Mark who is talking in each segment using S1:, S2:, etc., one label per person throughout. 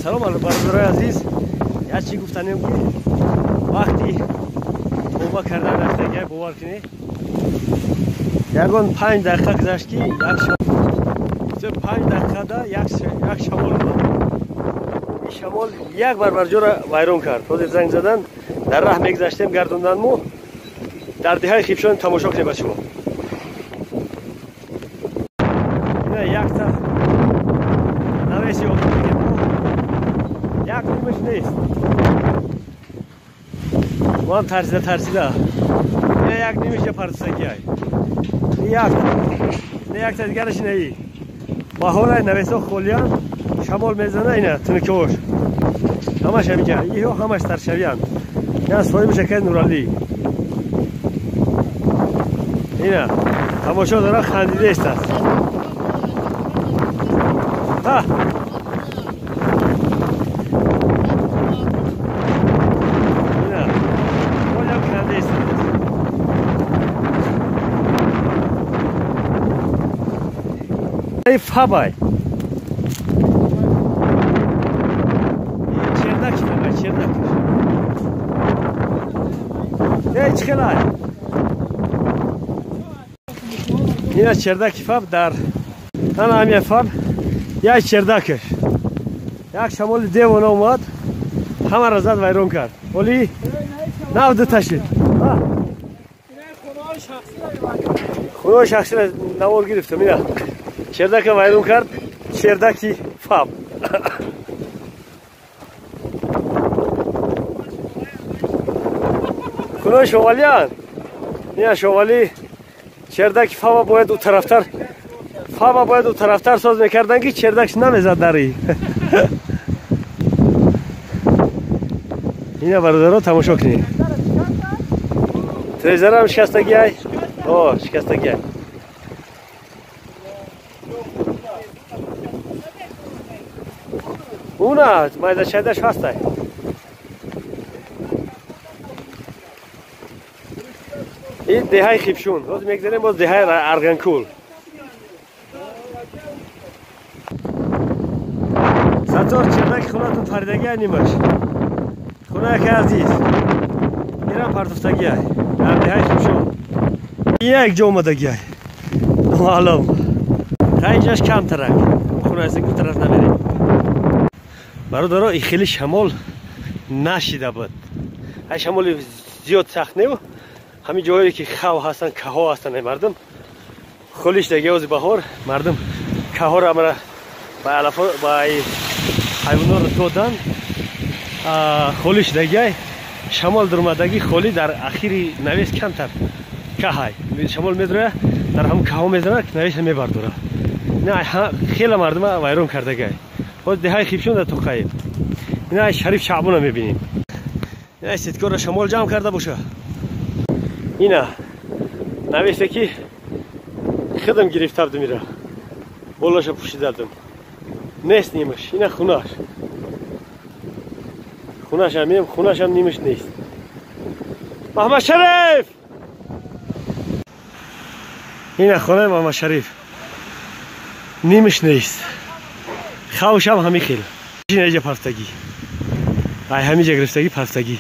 S1: Салом бародарои азиз. Як чӣ гуфтанем ки вақти тавба кардан рафтагия бовар кунед. Ягон 5 дақиқа гузашт ки як 5 дақиқада як шамол омад. Ин шамол як барбар ҷоро вайрон кард. Ҳозир занг задан дар раҳ мегузаштем гардондан мо дар деҳаи Хибшон тамошо кунем ба шумо. Ина якта навеси омадагем мо як нимаш нест. Ман тарсида тарсида. Ина як нимаша партисагиай. Як. Ина якта дигараш инаи. Баҳорай навесо холиян шамол мезана ина тунукош. Ҳамаш ҳамиҷа. Иҳо ҳамаш таршавиян. Ина соҳиби шакаи Нуралӣ. Ина тамошо дора хандида истааст. Ҳа. Ина болям ханда истааст. Эй фабай. Чердак фабай, чердак. Эй чхелай. Ина чердаки фаб дар ана ҳамия фаб як чердакаш. Як шамоли девона омад, ҳамаро зад вайрон кард. Оли нав дуташид. Хонаҳои шахсиро навор гирифтам. Ина чердака вайрон кард, чердаки фаб. Хонаҳои шовалиян. Ина шовалӣ чердаки фаба бояд у тарафтар фаба бояд у тарафтар соз мекардан ки чердакш намезад дари. Ина бародаро тамошо кунед. Трезарам шикастагиай. О, шикастагиай. Уна майда шайдаш ҳастай. Ин деҳаи Хибшун. Ҳозир мегзарем боз деҳаи Арғанкул. Сатор чердаки хонатон паридагиай нимаш. Хона яке азиз. Ирам партофтагиай. Дар деҳаи Хибшун. Як ҷо омадагиай. Маълум. Хай инҷаш камтарак. Хона аст ку тараф намерем. Бародаро, ин хеле шамол нашида буд. Ай шамоли зиёд сахт небуд. Ҳамин ҷоҳое ки хав ҳастанд, каҳо ҳастанд, мардум холиш даги ози баҳор мардум каҳоро амра ба алафо ба ҳайвонҳоро додан. Холиш дагиай шамол дурмадагӣ холӣ дар ахири навес камтар каҳай шамол медроя дар ҳамн каҳо мезанад, навеса мебардора. Ина хеле мардума вайрон кардагай. Ҳоз деҳаи Хибшон дар тоқаем. Ина Шариф Шаъбона мебинем. Ина сеткорро шамол ҷамъ карда боша. Ина навесе ки худам гирифта будам, ира болаша пӯшида будам. Нест нимаш. Ина хунаш. Хунашам мем, хунашам нимаш нест. Маҳмад Шариф! Ина хонаи Маҳмад Шариф. Нимаш нест. Хавшам ҳамин хел. Ина иҷа пафтагӣ. Ай ҳамиҷа гирифтагӣ пафтагӣ.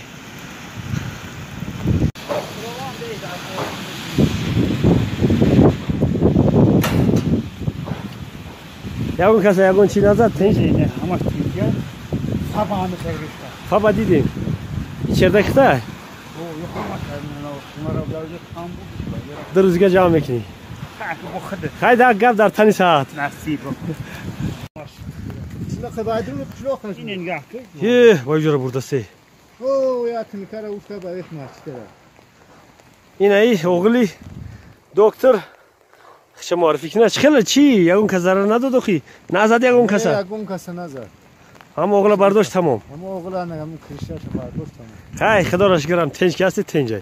S1: Ягон каса ягон чи назад тенш?
S2: Ҳамаш тинҷа. Фаба ҳама гирифта.
S1: Фаба дидем. Чердак хита? Ду рӯзга ҷамъ мекунӣ. Хай дар гап дар тани саат.
S2: Насиб.
S1: Е, вай ҷора бурдасе. Ина и оғли доктор хша муаррифӣ кунад. Чӣ хела чӣ? Ягон кас зарар надод охи? Назад ягон каса?
S3: Ягон каса назад.
S1: Ҳама оғла бардошт тамом.
S3: Ҳама оғла ҳамун кришаша бардошт тамом.
S1: Хай худоро шукрам тенҷ ки ҳасти тенҷай.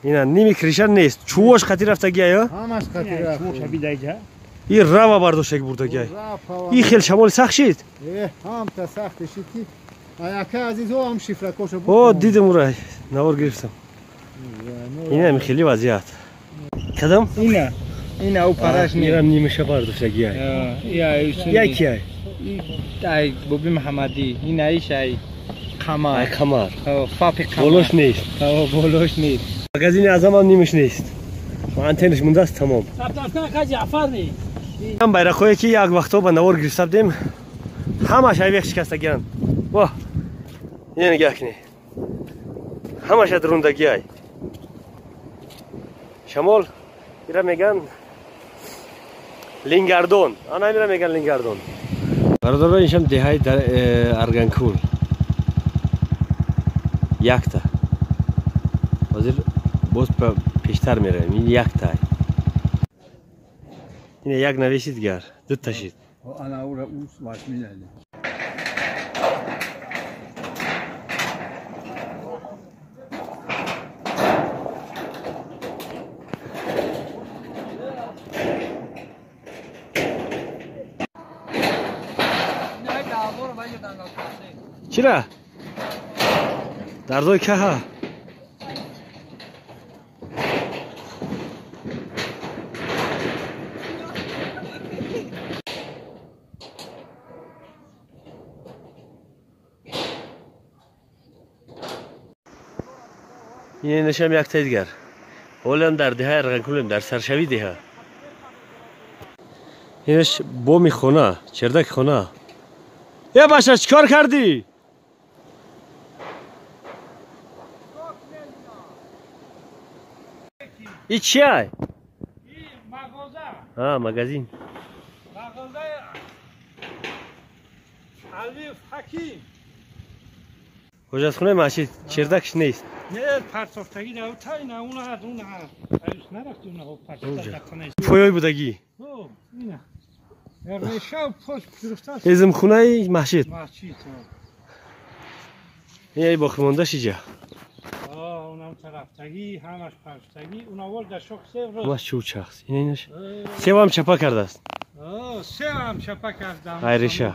S1: Ина ними криша нест. Чувош қатӣ рафтагиай, а?
S3: Ҳамаш қатӣ рафт.
S2: Чувош бидаиҷа.
S1: И рава бардоштаги бурдагиай. И хел шамоли сахт шид?
S3: Э, ҳамта сахт шид ки аяка азизо ҳам шифракоша буд.
S1: О, дидам ура. Навор гирифтам. Ина ҳами хели вазъият. Кадам?
S2: Ина. Ина у параш
S1: не. Ирам нимаша бардоштагиай.
S2: Я
S1: Якиай.
S4: Ай Боби Муҳаммадӣ, ин аиш ай Қамар.
S1: Ай Қамар.
S4: Фапи Қамар.
S1: Болош нест.
S4: Болош нест.
S1: Магазини Аъзам ҳам нимаш нест. Антенаш мондааст тамом. Ҳам байрақҳое ки як вақтҳо ба навор гирифта будем, ҳамаш айвех шикастагианд. Воҳ, ина нигаҳ кунед. Ҳамаша дурундагиай. Шамол ира меган лингардон. Ана ира меган лингардон. Бародарон, иншам деҳаи Арганкул. Якта. Ҳозир боз пештар меравем. Ин якта. Ин як навеси дигар, дута шид.
S2: Ана ура ус вашминали.
S1: Чира? Дардои каҳа? Ин нишам якта дигар. Ҳолам дар деҳаи Арғанкулем, дар саршавии деҳа. Инаш боми хона, чердаки хона. Е баша, чӣ кор кардӣ? И чиай?
S2: Мағоза.
S1: А, магазин.
S2: Мағозаи Алиф Ҳаким.
S1: Ҳоҷатхонаи масҷид чердакш нест.
S2: Не, партофтагӣ дар тай на, уна ҳаст, уна ҳаст. Аюс нарафти, уна партофта.
S1: Поёи будагӣ.
S2: О, ина. Реша пош гирифтааст.
S1: Эзмхонаи масҷид.
S2: Масҷид.
S1: Ин ай боқимондааш иҷа.
S2: Унам тарафтагӣ, ҳамаш партофтагӣ, он аввал дар шох сев рост.
S1: Маш чӯчахс. Ина инаш. Севам чапа кардааст.
S2: Севам чапа кардам.
S1: Ай реша.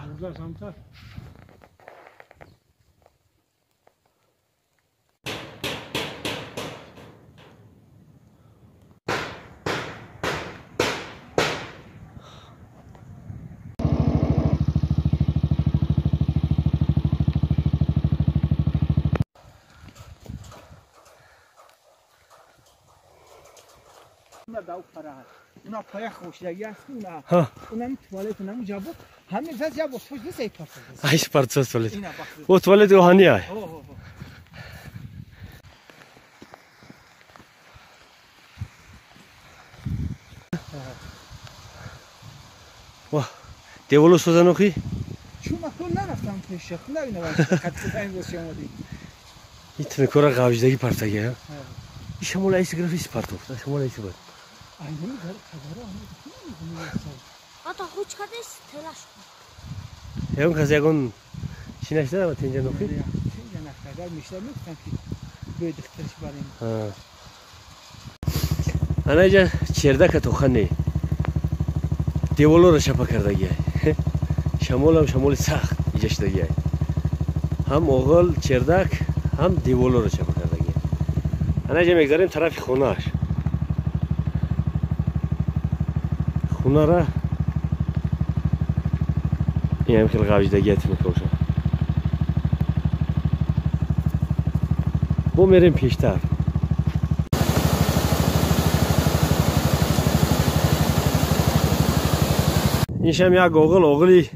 S1: Айш партофт туалет. О, туалет оҳанӣ ай. Ва, деволо созанохи? Ин тинкора ғавжидагӣ партагӣ, а? Ин шамол айси гирифт, ис партофт. Шамол айси буд. Ягон кас ягон чӣ нашида тинҷа нохи? Ана иҷа чердака тоха не. Деволоро чапа кардагиай. Шамолам шамоли сахт иҷа шидагиай. Ҳам оғил чердак, ҳам деволоро чапа кардагиай. Ана иҷа мегзарем тарафи хонааш. Хонара ин хеле ғавжидагият мекошад. Бо мерем пештар. Иншам як оғил, оғили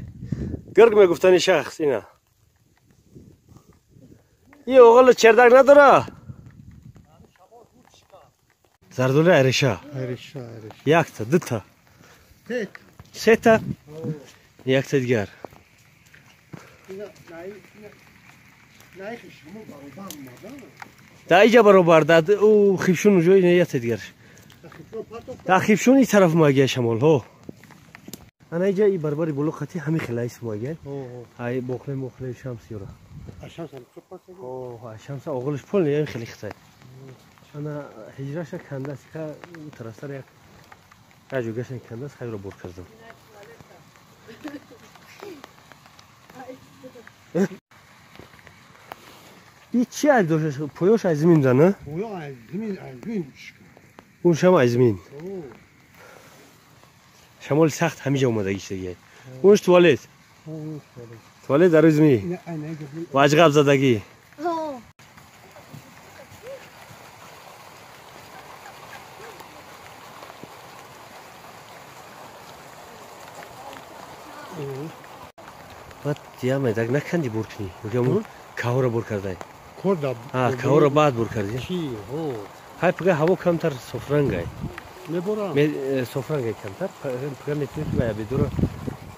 S1: гирг мегуфтани шахс ина. Ин оғил чердак надора. Зардоли айреша.
S3: Айреша, айреша.
S1: Якта, дута. Сета. Якта дигар. Да иҷа баробар, да ӯ хибшун ҷо ина якта дигар. Да хибшун ин тараф магия шамол, ҳо. Ана иҷа и барбари боло қати ҳами хелайс магия. Ай бохле мохле шамс ёра. О, шамса оғилиш пол не хеле хитай. Ана ҳиҷраша кандас ка тарафтар як аҷо гашан кандас хайро бор кардам. И чӣ айб дошт? Поёш аз замин да, на?
S3: Поё аз замин, аз замин.
S1: Он шам аз замин. Шамоли сахт ҳамиҷа омадагиш дигар. Онш туалет. Туалет дар рӯи ваҷғаб задагӣ. Баъд ямайдак наканди бур кунӣ. Ёки каҳоро бур кардай. Каҳоро баъд бур кардӣ. Ҳай пага ҳаво камтар софрангай. Софрангай камтар. Пага метавонӣ ки ба ябедуро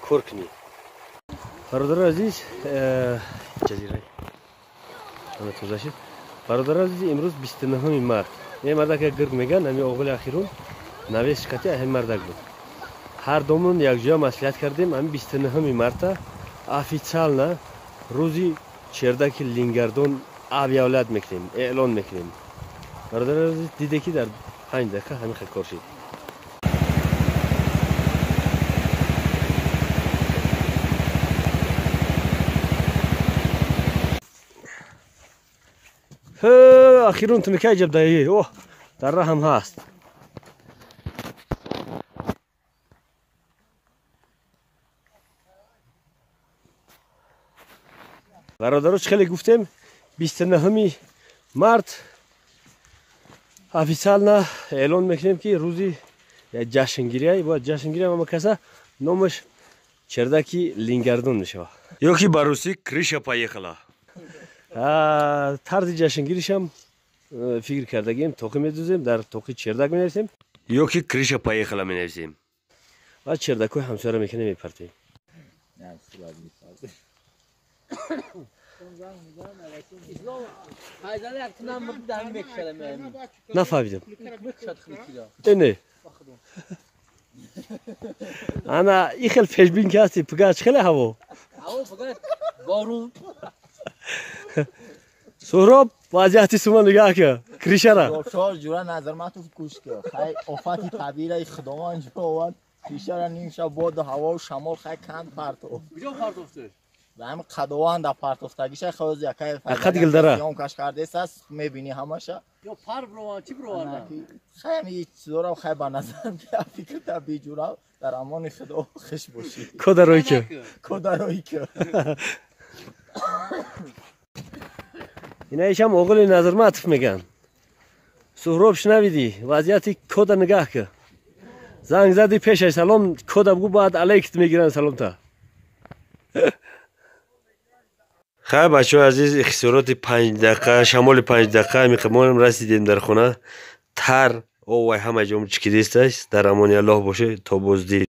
S1: кор кунӣ. Бародарони азиз, ҷазираи ана тоза шуд. Бародарони азиз, имрӯз 29 март. Ин мардак як гирг меган, ҳамин оғили ахирун навес шикати ҳамин мардак буд. Ҳар домон якҷоя маслиҳат кардем, ҳамин 29 марта официально рӯзи чердаки лингардон объявлять мекунем, эълон мекунем. Бародарони азиз, диде ки дар 5 дақиқа ҳамин хел кор шуд. Ахирун тунукай ҷабдаи, оҳ, дар раҳам ҳаст. Бародаро, чӣ хеле гуфтем, 29 март официально эълон мекунем ки рӯзи ҷашнгирия, бояд ҷашнгирия ҳама каса номаш чердаки лингардон мешавад. Ё ки ба русӣ крыша поехала. Тарзи ҷашнгиришам фикр кардагием, тоқӣ медӯзем, дар тоқи чердак менависем ё ки крыша поехала менависем. Баъд чердакҳои ҳамсояро мекунем, мепартем. Нафаҳмидам. Не. Ана ин хел пешбин ки ҳасти, пага чӣ хеле ҳаво?
S4: Ҳаво фақат борун.
S1: Суҳроб, вазъияти сума нигаҳ кар, кришара.
S5: Чор ҷура Назарматов гӯш кар. Хай офати табииро Худованд ҷо овард. Кришара ним шаб боду ҳавову шамол хай канд партофт.
S4: Куҷо партофтеш?
S5: Ба ҳамин қадованд да партофтагиша хай оз якай
S1: Ақад гилдара.
S5: Съёмкаш кардесаст, мебинӣ ҳамаша.
S4: Ё пар бированд, чӣ бировардан?
S5: Хай ҳами чизоро хай ба назар биё, фикр та беҷура дар амони Худо хуш бошӣ.
S1: Кодарои ки.
S5: Кодарои ки.
S1: Инаишам оғили Назарматов меган. Суҳроб, шунавидӣ? Вазъияти кода нигаҳ кар. Занг зади пешаш, салом кода бугӯ, баъд алейкит мегиранд саломта. Хай бачаҳои азиз, ихтисороти 5 дақиқа, шамоли 5 дақиқа миқмонам расидем дар хона. Тар овай ҳама ҷом чикидисташ. Дар амони Аллоҳ боше, то боздид.